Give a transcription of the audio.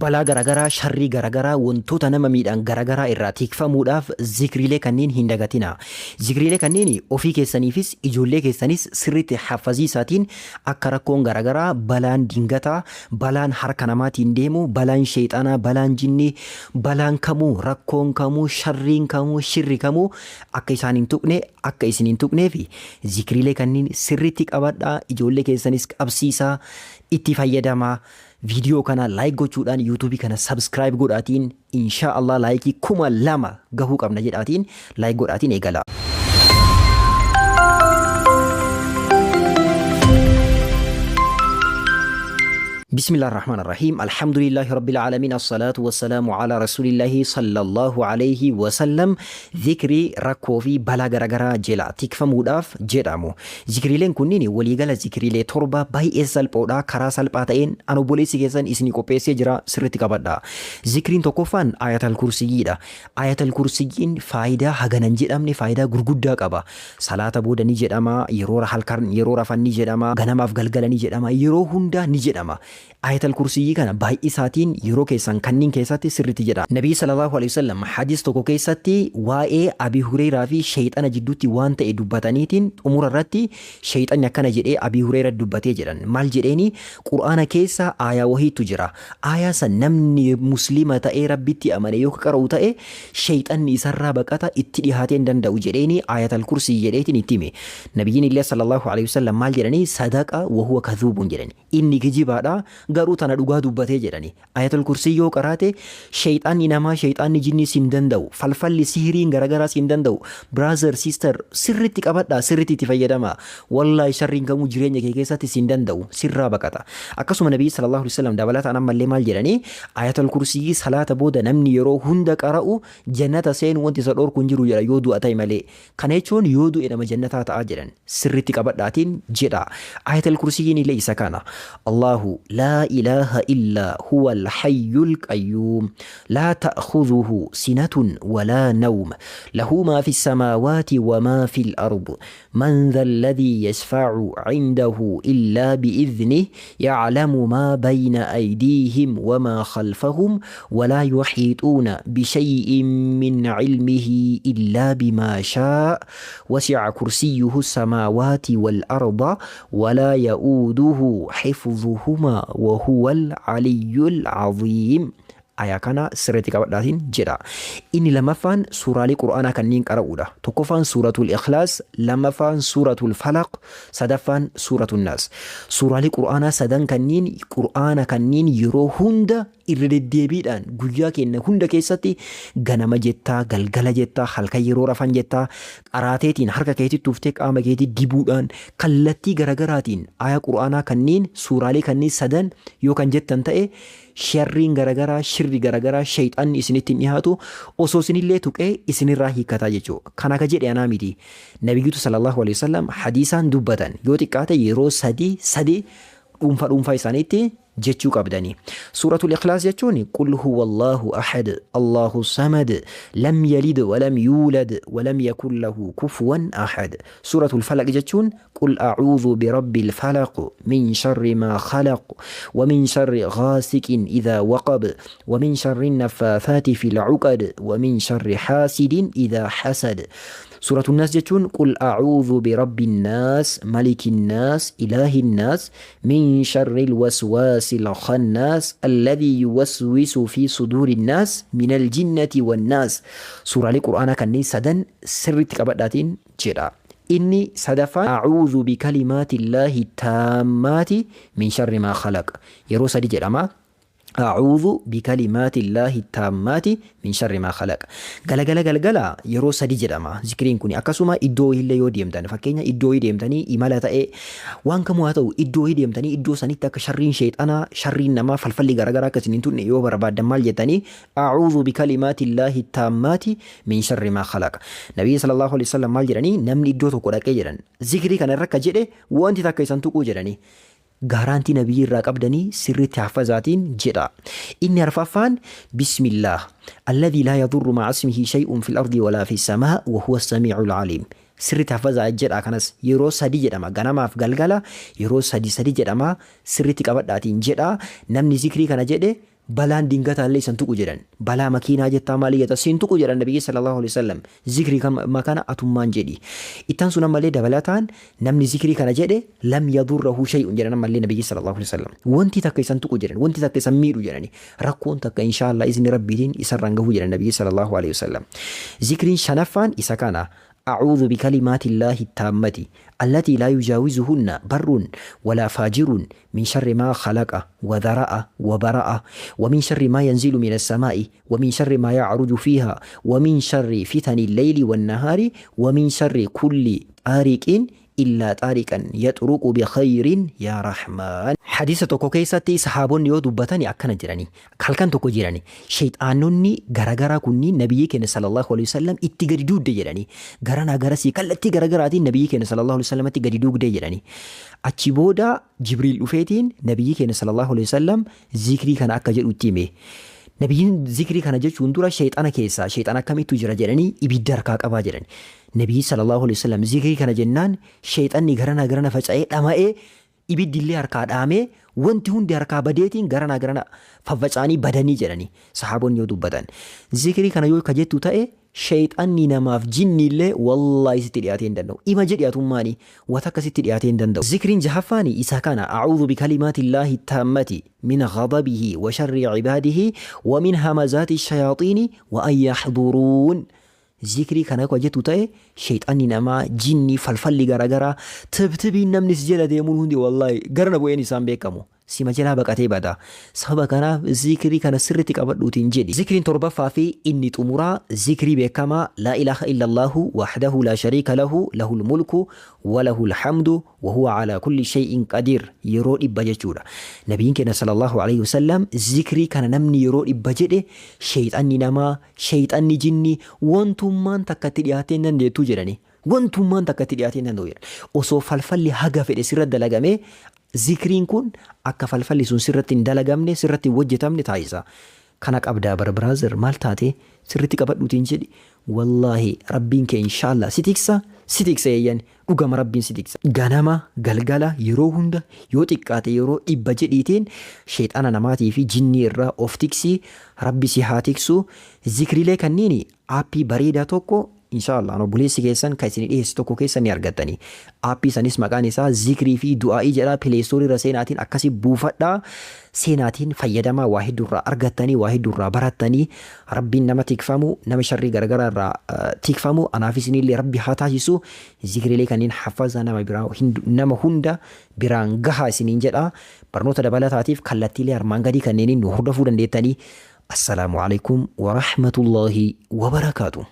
Balaa garagaraa, sharrii garagaraa, wantoota nama miidhan garagaraa irraa tikfamuudhaaf zikriilee kanneen hin dagatinaa. Zikriilee kanneen ofii keessaniifis ijoollee keessanis sirriitti haffaziisaatiin akka rakkoon garagaraa, balaan dingataa, balaan harka namaatiin deemu, balaan sheexanaa, balaan jinnii, balaan kamuu, rakkoon kamuu, sharriin kamuu, shirri kamuu akka isaan hin tuqne, akka isin hin tuqneefi zikriilee kanneen sirriitti qabadhaa, ijoollee keessanis qabsiisaa, itti fayyadamaa. Viidiyoo kana like gochuudhaan YouTube kana subscribe godhaatiin insha Allah like 2000 gahuu qabna jedhaatiin like godhaatiin eegala. بسم الله الرحمن الرحيم الحمد لله رب العالمين الصلاة والسلام على رسول الله صلى الله عليه وسلم. Zikrii rakkoo fi balaa garagaraa jela tikfamuudhaaf jedhamu. Zikriileen kunniin waliigala zikriilee 7 baay'ee salphoodha. Karaa salphaa ta'een an obboleessi keessan isinii qopheessee jira, sirriitti qabadha. Zikriin tokkoffaan Ayatal Kursiyyiidha. Ayatal Kursiyyiin faayidaa hagana hin jedhamne, faayidaa gurguddaa qaba. Salaata booda ni jedhama, yeroo halkan yeroo rafan ni jedhama, ganamaaf galgala ni jedhama, yeroo hundaa ni jedhama. Aayatal Kursiyyii kana baay'isaatiin yeroo keessan kanniin keessatti sirritti jedhaa. Nabii sallallahu aleyh wasallam hadiis tokko keessatti waa'ee Abii Hureyraa fi sheyxana jidduutti waan ta'e dubbataniitiin xumura irratti sheyxanni akkana jedhee Abii Hureyratti dubbatee jedhan. Maal jedheeni? Qur'aana keessa aayaa wahiittu jira. Aayaa san namni muslima ta'ee Rabbitti amane yoo ka qara'u ta'e sheyxanni isarraa baqata, itti dhihaatee hin danda'u jedheeni Aayatal Kursiyyi jedheetiin itti hime. Nabiyyiin illee sallallahu aleyh wasallam maal jedhani? Sadaqa wa huwa kadhuubun jedhani. Inni kijibaadha, garuu tana dhugaa dubbatee jedhani. Ayatul Kursii yoo qaraate, sheyxaanni namaa, sheyxaanni jinnii sin danda'u. Falfalli, sihiriin garagaraa sin danda'u. Brother, sister, sirritti qabadhaa, sirritti itti fayyadamaa. Wallaahi sharriin kamuu jireenya kee keessatti sin danda'u, sirraa baqata. Akkasuma Nabiyyi sallallahu alaihi wasallam dabalataan ammallee maal jedhani? Ayatul Kursii salaata booda namni yeroo hunda qara'u jannata seenu wanti isa dhorku hin jiru jedha, yoo du'a ta'e malee. Kana jechuun yoo du'e nama jannataa ta'a jedhan. Sirriitti qabadhaatiin jedhaa. Aayatal Kursiyyiin illee isa kana. Allahu laa ilaaha illaa huwal hayyul qayyuum. Laa ta'khuzuhu sinatun walaa nawm. Lahu maa fis samaawaati wa maa fil ard. Man dhal ladhii yashfa'u indahu illaa bi'idhnih. Ya'lamu maa bayna aydiihim wa maa khalfahum walaa yuhiixuuna bishay'in min cilmihi illaa bimaa shaa'a wasi'a kursiyyuhu samaawaati wal arda walaa ya'uuduhu hifzuhumaa wahuwal caliyyul caziim. Ayaa kana sirriitti qabadhaatiin jedha. Inni lammaffaan suuraalee Qur'aanaa kanneen qara'uudha. Tokkoffaan Suuratul Ikhlaas, lammaffaan Suuratul Falaq, sadaffaan Suuratul Naas. Suuraalee Qur'aanaa sadan kanniin, Qur'aana kanniin yeroo hunda irra deddeebiidhaan guyyaa keenya hunda keessatti ganama jettaa, galgala jettaa, halkan yeroo rafan jettaa, qaraateetiin harka keetitti tuftee qaama keetii dibuudhaan kallattii garagaraatiin ayaa Qur'aanaa kanniin, suuraalee kanniin sadan yoo kan jettan ta'e, sharriin garagaraa, shirri garagaraa, sheyxaanni isinitti hin dhihaatu, osoo isinillee tuqee isinirraa hiikkataa jechuudha. Kana ka jedhe anaa miti. Nabiyyutu sallallahu alaihi wasallam hadiisaan dubbatan yoo xiqqaate yeroo sadi sadi dhuunfaa dhuunfaa isaaniitti jechuu qabdani. Suuratul Ikhlaas jechuun qul huwallahu ahad, Allahu samad, lam yalid walam yuulad walam yakun lahu kufuwan ahad. Suuratul Falaq jechuun qul a'uudhu birabbil falaq min sharri maa khalaq wa min sharri ghaasiqin idhaa waqab wa min sharri naffaathaati fil uqad wa min sharri haasidin idhaa hasad. Suuratul Naas jechuun qul a'uudhu birabbin naas, malikin naas, ilaahin naas, min sharril waswaasil khannaas, alladhii yuwaswisu fi suduurin naas, minal jinnati wan naas. Suuraalee Qur'aanaa kanneen sadan sirriitti qabadhaatiin jedha. Inni sadaffaan a'uudhu bikalimaatillaahi taammaati min sharri maa khalaq. Yeroo sadi jedhama. A'uudhu bikalimaatillaahi taammaati min sharri maa khalaq. Galagala galgala yeroo sadi jedhama zikriin kuni. Akkasuma iddoo wayiillee yoo deemtan, fakkeenya iddoo wayii deemtanii imala ta'e waan kamuu haa ta'u, iddoo wayii deemtanii iddoo sanitti akka sharriin sheexanaa, sharriin namaa, falfalli garaagaraa akka isin hin tuqne yoo barbaaddan maal jettanii? A'uudhu bikalimaatillaahi taammaati min sharri maa khalaq. Nabiyyi sallallahu alaihi wasallam maal jedhanii? Namni iddoo tokko dhaqee jedhan zikrii kana irra akka jedhe wanti takka isan tuquu jedhanii. Gaaraantii Nabiyyii irraa qabdanii sirriitti haffazaatiin jedha. Inni arfaffaan Bismillaah alladhii laa yadurru ma'a ismihi shay'un fil ardi walaa fis samaa wa huwa samii'ul aliim. Sirriitti haffazaa jedha, kanas yeroo sadi jedhama, ganamaaf galgala yeroo sadi sadi jedhama, sirriitti qabadhaatiin jedha. Namni zikrii kana jedhe Balaan dingataallee isan tuqu jedhan. Balaa makiinaa jettaa maalii jettaa siin tuqu jedhan nabiyyi sallallahu alaihi wasallam. Zikrii kana atummaan jedhi. Ittaan sun ammallee dabalataan namni zikrii kana jedhe lam yadurrahu shay'un jedhan ammallee nabiyyi sallallahu alaihi wasallam. Wanti takka isan tuqu jedhan, wanti takka isan miidhu jedhani. Rakkoon takka inshaallah izni rabbiitiin isarraan gahu jedhan nabiyyi sallallahu alaihi wasallam. Zikriin shanaffaan isa kana. أعوذ بكلمات الله التامة التي لا يجاوزهن بر ولا فاجر من شر ما خلق وذرأ وبرأ ومن شر ما ينزل من السماء ومن شر ما يعرج فيها ومن شر فتن الليل والنهار ومن شر كل طارق إلا طارقا يطرق بخير يا رحمن. Hadiisa tokko keessatti sahaabonni yoo dubbatani akkana jedhani. Halkan tokko jirani. Shayxaanonni garagaraa kunniin nabiyyi keenya sallallahu alaihi wasallam itti gadi duudde jedhani. Garanaa garasii kallattii garagaraatiin nabiyyi keenya sallallahu alaihi wasallamitti gadi duugde jedhani. Achi booda Jibriil dhufeetiin nabiyyi keenya sallallahu alaihi wasallam zikrii kana akka jedhu itti hime. Nabiyyiin zikrii kana jechuun dura shayxana keessaa shayxana akkamittu jira jedhanii ibidda harkaa qabaa jedhan. Nabiyyi sallallahu alaihi wasallam zikrii kana jennaan shayxanni garanaa garana faca'ee dhama'ee ibiddillee harkaa dhaamee wanti hundi harkaa badeetiin garanaa garana faffaca'anii badanii jedhanii sahaabonni yoo dubbatan. Zikrii kana yoo ka jettu ta'e shayxanni namaaf jinnillee wallaahi sitti dhiyaatee hin danda'u. Ima jedhi atummaani wata akka sitti dhiyaatee hin danda'u. Zikriin jahaffaani isa kana a'uudhu bikalimaatillaahi taammati min ghadabihi wa sharri cibaadihi wa min hamazaati shayaaxiini wa an yaxduruun. Zikrii kana ka jettu ta'e shayxanni namaa jinni falfalli garaagaraa tibtibiin namni si jala deemuun hundi wallaahi garana bu'een isaan beekamu. Sima jalaa baqatee bada. Sababa kanaaf zikrii kana sirriitti qabadhuutiin jedhi. Zikriin torbaffaa fi inni xumuraa zikrii beekamaa laa ilaaha illallaahu wahdahu laa shariika lahu lahul mulku wa lahul hamdu wa huwa alaa kulli shay'in qadiir yeroo 100 jechuudha. Nabiin keenya sallallahu alaihi wasallam zikrii kana namni yeroo 100 jedhe shayxanni namaa, shayxanni jinni wantummaan takka itti dhiyaatee hin dandeettu jedhani. Wantummaan takka itti dhiyaatee hin danda'u jedhan. Osoo falfalli haga fedhe sirra dalagamee zikriin kun akka falfalli sun sirratti hin dalagamne sirratti hin hojjetamne taasisa. Kana qabdaa bar brother maal taate sirritti qabadhuutiin jedhi. Wallaahi rabbiin kee inshaallah si tiksa si tiksa eeyyan dhugama rabbiin si tiksa. Ganama galgala yeroo hunda yoo xiqqaate yeroo 100 jedhiitiin sheexana namaatii fi jinnii irraa of tiksi rabbi si haa tiksu. Zikriilee kanniini aappii bareedaa tokko inshaallah obboleessi keessan kan isin dhiyeesse tokko keessa ni argattani. Aappii sanis maqaan isaa zikrii fi du'aa'ii jedha. Play Store irra seenaatiin akkasi buufadhaa. Seenaatiin fayyadamaa waa hedduurraa argattanii waa hedduurraa barattanii rabbiin nama tikfamu nama sharrii garagaraa irraa tikfamu anaaf isinillee rabbi haa taasisu. Zikriilee kanneen hafaza nama biraa nama hunda biraan gahaa isiniin jedha. Barnoota dabalataatiif kallattiilee armaan gadii kanneeniin nu hordofuu dandeettanii. Assalaamu alaikum wa rahmatullahi wa barakaatuh.